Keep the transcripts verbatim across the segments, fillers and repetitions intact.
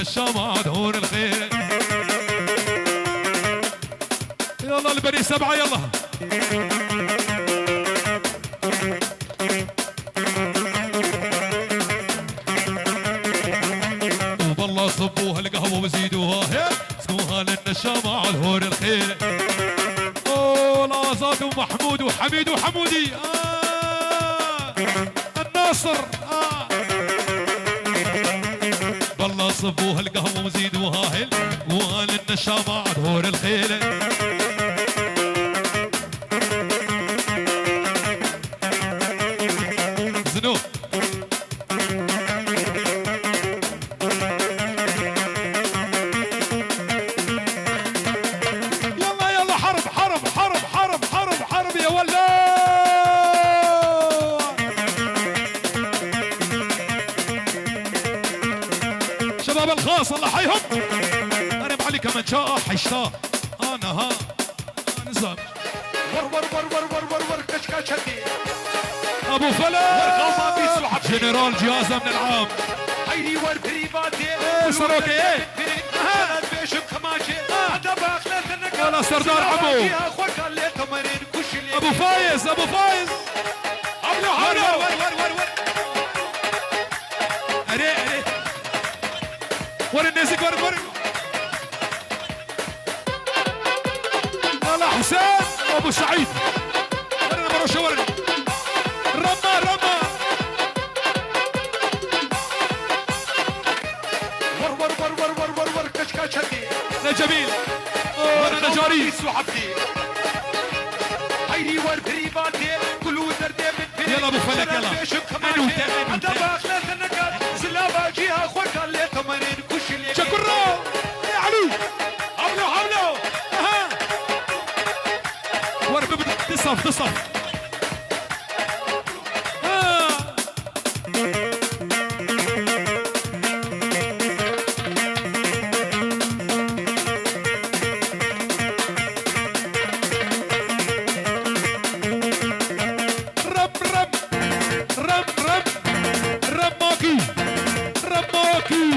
الشمعة دهور الخير. يلا البني سبعة، يلا. وبالله صبوا هالقهوة وزيدوها، هي. سقوها للنشامة على الهور الخير. أوه، الآزاد ومحمود وحميد وحمودي. آه. الناصر. آه. بالله صبوا هالقهوة وزيدوها هيل، وقال النشامة عدهور الخيل. زنو. يلا، يلا، حرب، حرب، حرب، حرب، حرب، حرب، يا ولد. شباب الخاص، الله حيهم. أنا معلي كمان شاء حشتا. أنا ها. أنا زام. ور، ور، ور، ور، ور، ور، ور، كش، كش، هدي. أبو فلان. ور، قوم، أبي سوحب. جنرال جهاز أمن العام. حيري ور، بريفاتي. إيه، سروكي، إيه. بري-، أها. بيشم كماشي. آه. حتى باخلة النكا. يلا، سردار عمو. فيها خور قال لي تمرين كشلي. أبو فايز، أبو فايز. عملو، ور، عملو. ور، ور، ور، ور، ور. أري، أري. ور النزك، ور، ور. يلا حسين وابو سعيد. ورنا بروشة، ورنا. رمى، رمى. ور، ور، ور، كش، كش، هدي. يا جميل. أوه، ور، نجاري. نوبة سوحبتي. حيري ور بريباتي، كل دردي من بري. يلا أبو فلك، يلا. شرف بيشم كماشي. أنو تا، أنو تا. حتى باخلة النكا، سلابا جيها خور قال لي تمرين. شكرا يا علي. حولو، حولو. أها. ور ببدأ تصف، تصف. آه. رب، رب، رب، رب، رب ماكي، رب ماكي.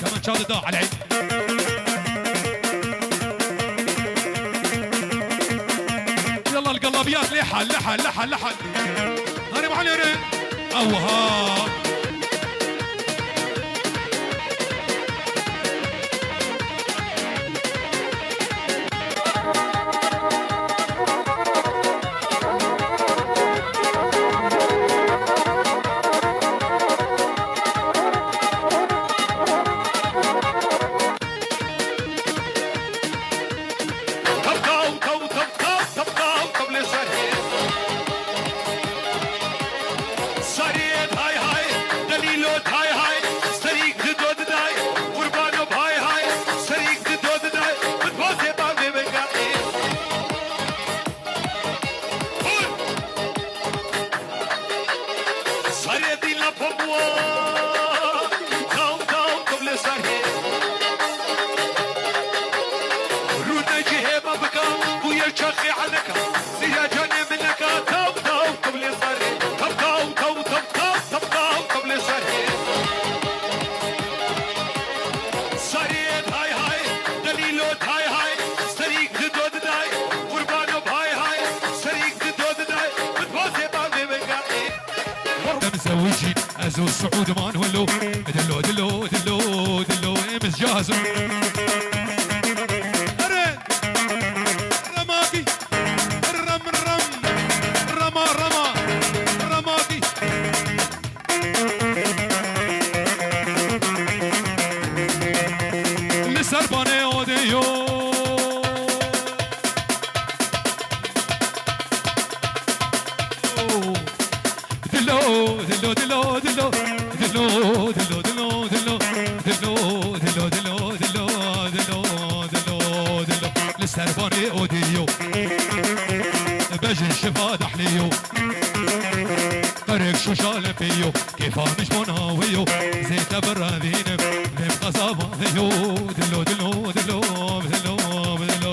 كمان شاد دا علي. يلا القلابيات لحل، لحل، لحل، لحل. هاني معلي، هاني. أوها. Sarê dîla pemwa, taw, taw, tevlê sarê. Rûne cihê me bika, bûye çaxê eneka. Siya canê min neka, taw, taw, tevlê sarê. Taw, taw, taw, taw, taw, taw, taw, tevlê sarê. Sarê hay hay, delîlo hay hay, serîk di do diday. Qurbano hay hay, serîk di do diday. Bitwazê bavê wega. Em zewicî, ez û Siûd man wilo. Dilo, dilo, dilo, dilo, em ez cahizim. Ere, remakî, rem, rem, rema, rema, remakî. Li ser banê odê yo. Dilo, dilo, dilo, dilo. Dilo, dilo, dilo, dilo. Dilo, dilo, dilo, dilo. Dilo, dilo, dilo, dilo. Li ser banê odê yo. Bejin şiva dahlê yo. Qerek şûşa lepê yo. Kêfa min ji bo navê yo. Zêde birevînim. Vêm qezaba yo. Dilo, dilo, dilo, dilo, dilo.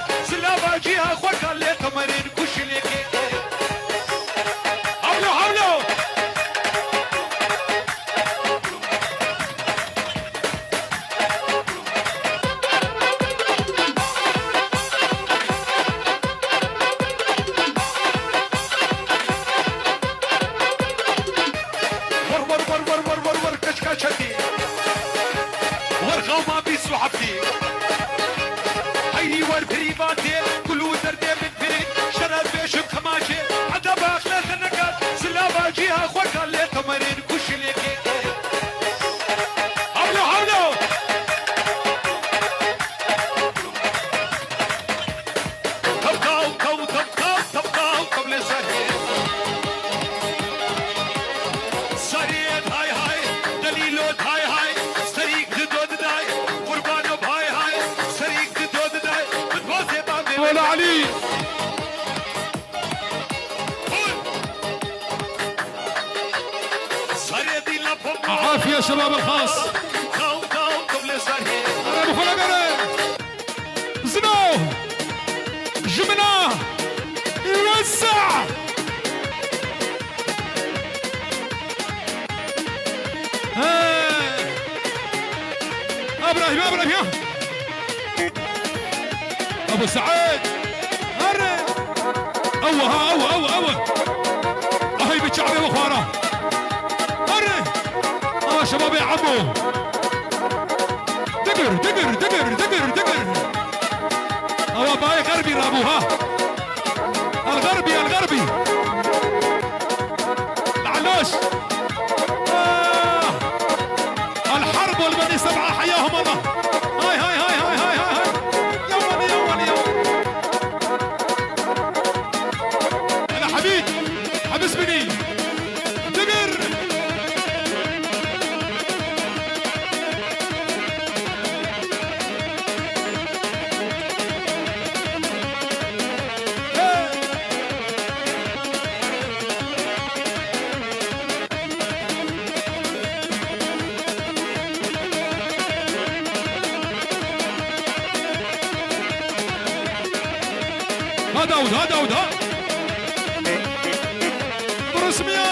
nekat, silava cîha xwe ka lê temerên kuşilê kê. Hewlo, hewlo! Wer, wer, wer, wer, wer, wer, wer, keçka çekî. Wer xewma bîst û heftî. Heyî wer birî vatê, gul û derdê min birî. Şeref bêşim kemaçê, heta baxle xenekat. Silava cîha xwe ka lê temerên kuşilê kê. Hewlo, hewlo! Tev taw, taw, tev taw, tev taw, tev lê serê. Serê day hay, delîlo day hay, serîk di do diday, qurbano bay hay, serîk di do diday, min dozê bavê. Wela Elî. Afiye şebab el xas. Ara bi xwe re bere. Zino. Jimina. Iwesa. He. Abrahim, Abrahim. Ebu Said. Erre. Ewa ha, ewa, ewa, ewa. Ahay bi çavê we xwara. Erre. Ewa şebabê Emo. Digir, digir, digir, digir, digir. Ewa bayê Xerbî rabû ha. El Xerbî, El Xerbî. Laloş. آه. الحرب والبني سبعة حياهم الله. هاي، هاي، هاي. يا ولي، يا ولي، يا ولي. هلا حبيب. حبس بني. دمر. Ha Dawud, ha Dawud, ha. Durusmiya.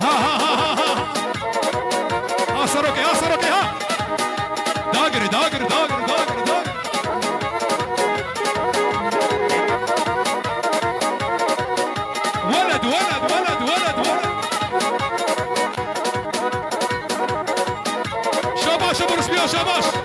Ha, ha, ha, ha, ha. Ha Serokê, ha Serokê, ha. Dagirê, dagirê, dagirê, dagirê, dagirê. Şabaş.